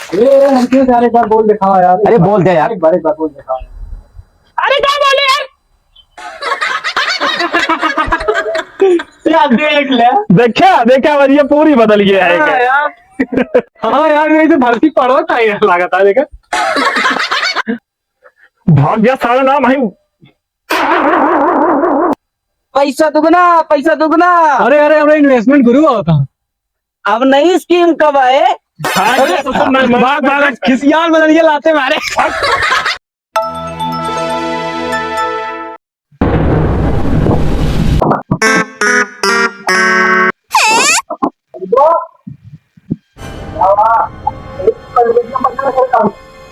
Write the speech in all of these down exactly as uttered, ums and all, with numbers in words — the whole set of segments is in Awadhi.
ए, ए, हरकेश यार, एक बार बोल दिखाओ यार। अरे बोल दे यार। एक बार, एक बार बोल दिखाओ। अरे क्या बोले यार? यार देख ले। देखा, देखा, और ये पूरी बदल गया है हाँ क्या? यार। हाँ यार, ये तो भर्ती पड़ो था यार, लागत है, देखा। भाग गया सारा नाम है। पैसा दुगना, पैसा दुगना। अरे, अरे, अरे, investment गुरु होता। अब नई scheme कब आए? हाँ, अरे, ये तो सुन, मैं, मैं, बात, बात, खिसियान बदल के लाते मारे।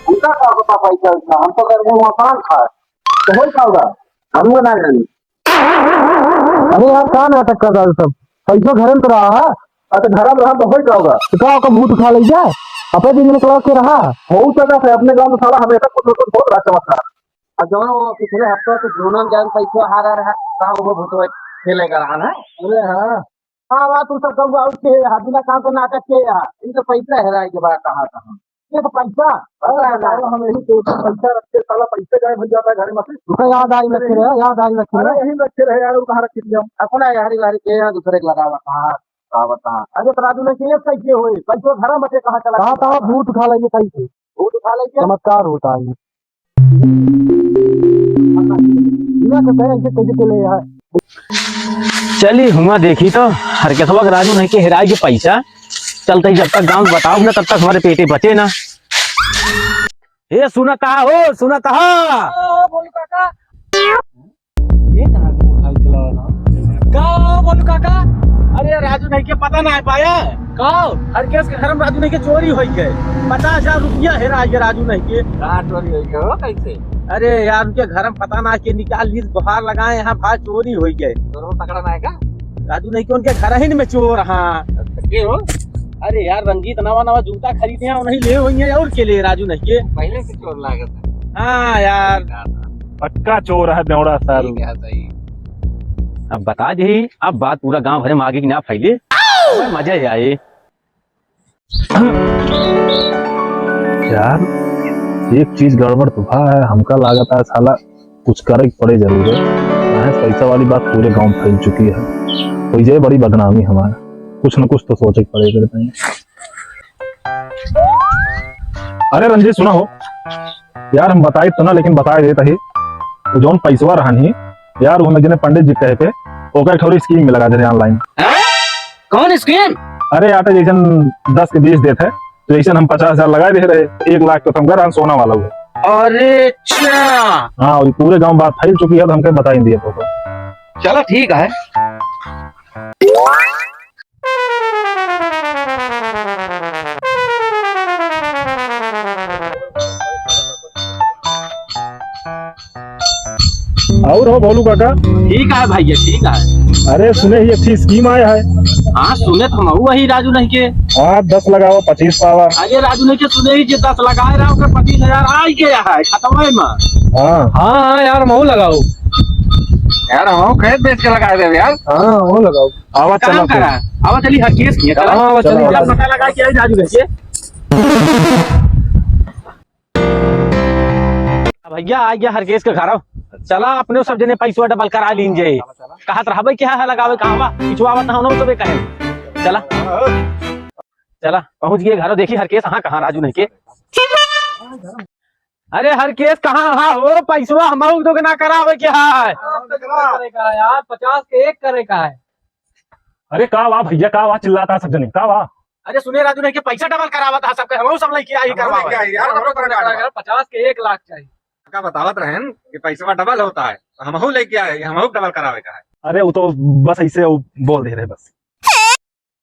हमका का पता पैसा इतना? हम तो कर रहे हैं मकान खाए। तो होई का होगा? हम ना जानी। अरे यार, का नाटक कर रहा है सब? पैसा घर में तो रहा है। अच्छा, घर में रहा तो होई का होगा? तो का ओकर भूत उठा ले जा? अपने दिन में क्लास के रहा। हो सका से अपने गांव में साला हमेशा कुछ ना कुछ होत रहा चमत्कार। और जौन वो पिछले हफ्ते से जूनन जान पैसा हारा रहा, का वो भूत खेले का रहा ना? अरे हाँ। हाँ, बात तू सब कहूँ, और के यहाँ बिना काम के नाटक के यहाँ। इनका पैसा हेराए के बाद कहाँ कहाँ? ये तो पैसा। अरे यार, हम यही तो पैसा रखते, साला पैसे गायब हो जाता है घर में से। रुका, याद आई रखे रहे, याद आई रखे अरे रहे। यहीं रखे रहे यार, वो कहाँ रखे थे हम? अपना यारी वारी के यहाँ दूसरे के लगावा, कहाँ, कहाँ बताओ? अरे तो राजू नहीं के कैसे होए? पैसो घर में से कहाँ चला कहाँ, गया? कहाँ भूत उठा लेंगे पैसे? भूत उठा लेंगे? चमत्कार होता है। बिना तो कहे ऐसे कैसे चले यार? चली हुआ देखी तो हरकेसवा के राजू नहीं के हेराए के पैसा। चलते ही जब तक गाँव बताओ ना, तब तक हमारे पेटे बचे ना। ए, सुनत हा हो, सुनत हा? हाँ, हाँ, बोलू काका। ये कहाँ से मोटरसाइकिल चलावा था? का हो, बोलू काका? अरे, राजू नहीं के पता ना है पाया? का हो? हरकेस के घर में राजू नहीं के चोरी होई गए। पचास हजार रुपया हेरा गए राजू नहीं के। कहाँ चोरी होई गए हो, कैसे? अरे यार, उनके घर में पता ना के निकाल ली, गुहार लगाए, यहाँ भाई चोरी होई गए। चोर पकड़ा ना है का? राजू नहीं के उनके घर ही में चोर, हाँ। अच्छा, के हो? अरे यार, रंजीत नवा नवा जूता खरीदे हैं, उन्हीं ले हुई है और के ले राजू नहीं के। पहले से चोर लागत है। हाँ यार। पक्का चोर है बेवड़ा सारू। ठीक है, सही। अब बता दे, अब बात पूरा गांव भर में आगे की ना फैले, मजा ही आए। यार, एक चीज गड़बड़ तो भा है, हमका लागत है साला कुछ करे के पड़े जरूर है। काहे पैसा वाली बात पूरे गांव में फैल चुकी है, हो जाए बड़ी बदनामी हमारा। कुछ न कुछ तो सोचे के पड़े करते हैं। अरे रंजीत, सुना हो यार, हम बताई तो ना, लेकिन बताए देत ही, वो जौन पैसवा रहन ही यार, वो हमें जने पंडित जी कहे पे, ओकर एक ठौरी scheme में लगा दे रहे online। हैं? कौन scheme? अरे आटे जैसन दस के बीस देत है, तो जैसन हम पचास हजार लगा दे रहे, एक लाख तो समझा रहन सोना वाला हुआ। अरे अच्छा। हाँ, और पूरे गांव बात फैल चुकी है, तो हमके बताई दिए तो। चलो ठीक है। और हो भोलू काका? ठीक है भैया, ठीक है। अरे सुने ही एक ठे scheme आया है। हाँ, सुने तो हम वही राजू नहीं के। हाँ, दस लगाओ, पच्चीस पावा। अरे राजू नहीं के सुने ही जे दस लगाए रहा, ओकर पच्चीस हजार आ ही गया है खतवे में। हाँ। हाँ, हाँ यार, महू लगाओ। यार, हम खेत बेच के लगा देब यार। हाँ, महू लगाओ। आवा, चला काम फिर। करा। आवा, चली हरकेस के, चला। हाँ, आवा, चली। चला, पता लगा के आई राजू भैया। भैया, आ गया हरकेस के घर। चला, अपने सब जने पैसवा double करा लीन जे। कहत रहबे कि हाँ, हाँ, लगावे कहाँ बा? पिछुआ आवत ना, उन्होंने सबे कहे। चला। चला, पहुँच गए घर, देखी हरकेस, हाँ, कहाँ राजू नहीं के। अरे हरकेस, कहाँ हा हो? पैसवा हमहू दोगुना करावे के है। पचास के एक करे का है यार, पचास के एक करे का है। अरे का वा भैया, का वा चिल्लाता सब जने, का वा? अरे सुने राजू नहीं के पैसा double करावत हा सबके, हमहू सब लइके आई करवावे। क्या यार, हमरो तो लगा यार, पचास के एक लाख चाहिए। का बतावत रहन कि पैसवा double होता है, तो हमहू लेके आए, हमहू double करावे का है। अरे वो तो बस ऐसे वो बोल दे रहे बस।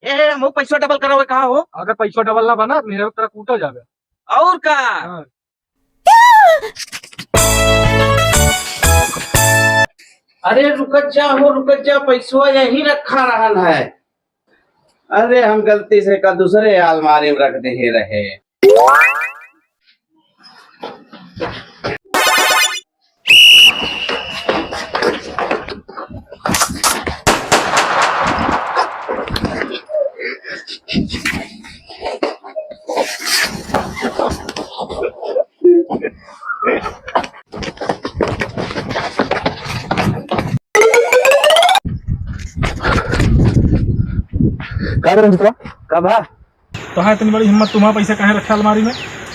ए, ए, हमहू पैसा double करावे कहा हो? अगर पैसा double ना बना, मेरे तरह कूटा जावे। और का? हाँ। अरे रुकत जा हो, रुकत जा, पैसवा यही रखा रहन है। अरे हम गलती से का दूसरे अलमारी में रख दे रहे। रंजितवा, का भा? तोहार इतनी बड़ी हिम्मत, तुम्हारा पैसा काहे रखे अलमारी में?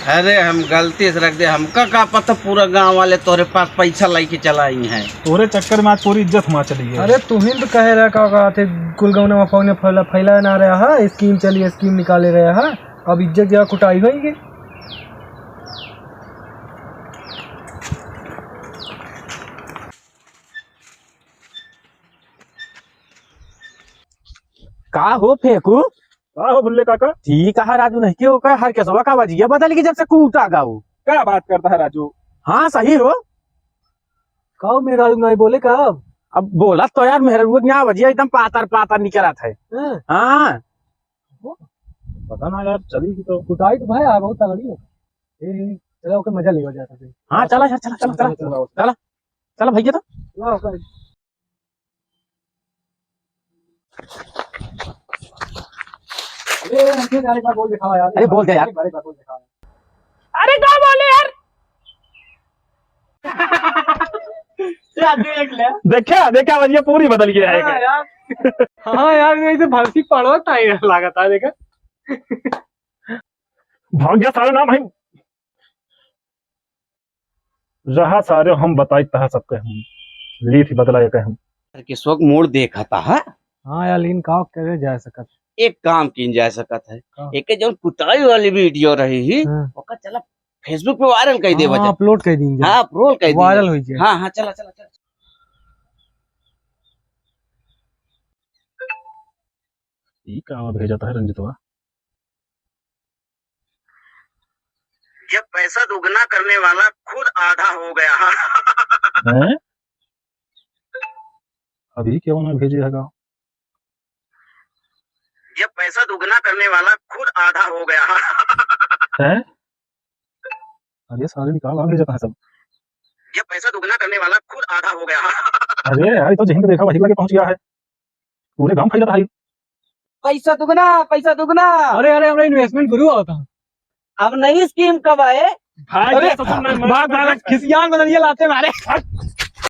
अरे, हम गलती से रख दे, हमका का पता पूरा गांव वाले तोरे पास पैसा लेके चला आई हैं। तोरे चक्कर में आज पूरी इज्जत हमार चली गई। अरे, तू ही तो कहे रहा का, का थे, कुल गाँव में फौने फैला, फैला ना रहा है, स्कीम चली, स्कीम निकाले रहा है, अब इज्जत जगह कुटाई होई गे। का हो फेंकू? का हो भुल्ले काका? ठीक है राजू, नहीं के ओकर हर केसवा का वजिया बदल गई जब से कूटा गाऊ। का बात करता है राजू? हाँ सही हो। का हो मेरा राजू नहीं बोले का? अब बोला तो यार मेहररुआ के यहाँ वजिया एकदम पातर पातर निकलत है। हाँ। हाँ। पता ना यार, चली की तो। कुटाई तो भाई आ बहुत तगड़ी हो। ए, चला ओके मजा लेवा जाता है। हाँ चला यार, चला चला चला चला। चला भैया तो। चला ओके। अरे, हमके गाड़ी का बोल दिखावा यार। अरे, बोल दे यार। गाड़ी का बोल दिखावा। अरे, का बोले यार? यार, देख ले। देखा, देखा, भैया पूरी बदल गया है। हाँ यार। हाँ यार, ये तो भरती पड़वा टाइम लागत है, देखा। भाग जा सारे ना भाई। रहा सारे, हम बताई तहा सबके हम। ली थी बदला ये हम। अरे केसवा के मूड देखा था, हाँ? हाँ यार, लेकिन का करे जा सकत। एक काम कीन जा सकत है। का? एक जौन कुटाई वाली वीडियो रही ही, हाँ। ओका चला Facebook पे वायरल कर देवा हाँ, जा। अपलोड कर दीन जा। हाँ, अपलोड कर दीन वायरल जा। हो जाए। हाँ, हाँ, चला, चला, चला। ई का भेजत है रंजितवा? ये पैसा दुगना करने वाला खुद आधा हो गया। हैं? अभी क्या उन्हें भेजे है गाँव? ये पैसा दुगना करने वाला खुद आधा हो गया। हैं? अरे सारे निकाल आ भेजता है सब। ये पैसा दुगना करने वाला खुद आधा हो गया। अरे यार, ये तो जहीं पे देखा वहीं लगे पहुंच गया है। पूरे गांव फैलत है। पैसा दुगना, पैसा दुगना। अरे, अरे, हमरा इन्वेस्टमेंट गुरु आवता। अब नई स्कीम कब आए? भाग अरे, जा, ससुर, मैं, मैं, भाग, भाग, खिसियान बदलिए लाते मारे।